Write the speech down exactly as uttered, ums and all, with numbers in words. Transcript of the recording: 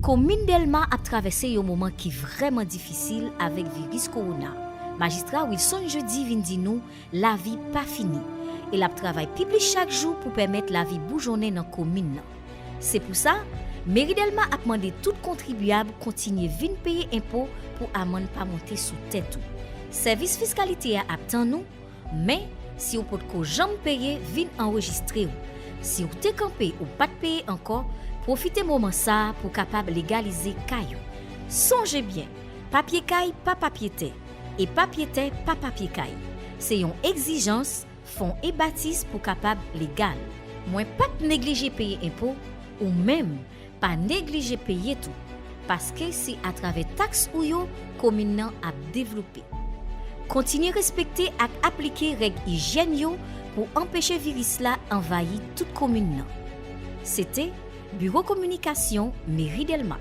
Komin Dèlma ap travèse yon moman ki vrèman difisil avèk viris kowona. Majistra Wilson Jeudi vin di nou lavi pa fini e l ap travay pi plis chak jou pou pèmèt lavi boujonnen nan komin nan. Se pou sa, Meri Dèlma ap mande tout kontribyab kontinye vin peye enpo pou amann pa monte sou tèt ou. Sèvis fiskalite a ap tann ou, men si w potko janm peye, vin anrejistre w. Si w te kanpe ou pa t peye ankò, pwofite moman sa a pou kapab legalize kay ou. Sonje byen, papye kay pa papye tè, e papye tè pa papye kay. Se yon egzijans Fonds Ebatis pou kapab legal. Mwen p ap neglije peye enpo, ou menm, pa neglije peye tou, paske se atravè taks ou yo komin nan ap devlope. Kontinye respekte ak aplike règ ijyèn yo pou anpeche viris la anvayi tout komin nan. Se te Biwo Kominikasyon Meri Dèlma.